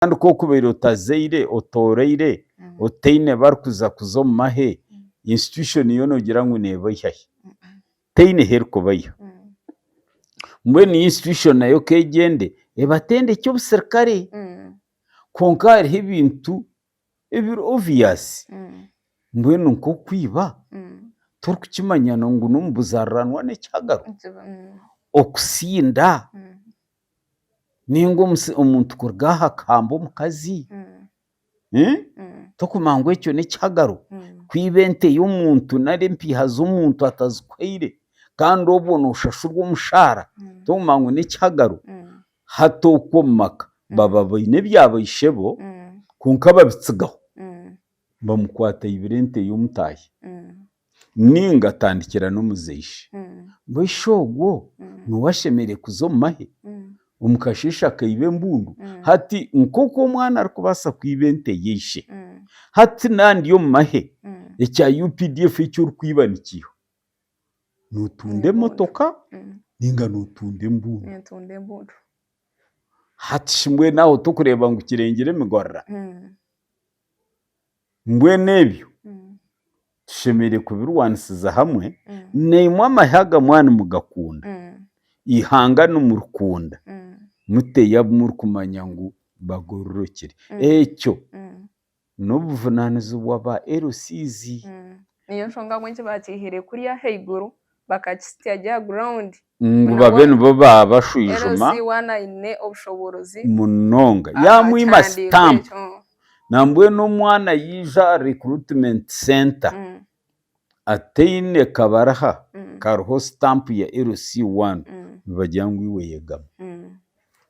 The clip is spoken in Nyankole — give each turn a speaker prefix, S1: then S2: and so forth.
S1: Kandi ku okubaire otazaire, otooraire, otaine barikuza kuza omu mahe, institution yo noogira ngu neebaiha hi? Teine ahu erikubaiha. Mbwenu institution nayo ka egyende ebatendekye obusirikare. Kwonka hariho ebintu ebiri obvious. Mbwenu nk'okwiba, torikukimanya ngu n'omu buzaariranwa n'ekihagaro? Okusinda. Ninga omuntu kuruga aha akahamba omukazi, tokumanya ngu ekyo n'ekihagaro? Kwiba ente y'omuntu nari empiiha z'omuntu atazikuhaire kandi obwo nooshashurwa omushaara, tokumanya ngu n'ekihagaro? Hati okwo omu maka baba baine ebya baishebo kwonka babitsigaho, bamukwata aibire ente y'omutaahi. Nainga atandikira n'omuzaishe. Mbwenu shi ogwo niwe ashemereire kuza omu mahe? Omu kasheeshe akaiba embundu? Hati nk'oku omwana arikubaasa kwiba ente ya ishe, hati naaba ndi omu mahe, ekya UPDF eki orikwiba nikiiha? Nootunda emotoka nainga nootunda embundu? Hati shi mbwenu aho torikureeba ngu kirengire emigorora? Mbwenu ebyo tushemereire kubirwanisiza hamwe, naimwe amahe aga mwaba nimugakunda, eihanga nimurikunda, muteyo abu murikumanya ngu bagororokire. Ekyo n'obuvunaanizibwa bwa LCs.
S2: Niyo nshonga ahabw'enki baakiihire kuriya ahaiguru bakakitsya gye aha ground.
S1: Ngu babe nibo baabashwijuma.
S2: LC waana aine obushoboorozi.
S1: Munonga. Yaamwima sitampu. Nambwenu omwana yaija aha recruitment centre ataine kabaruha kariho sitampu ya LC one, nibagira ngu iwe yegama.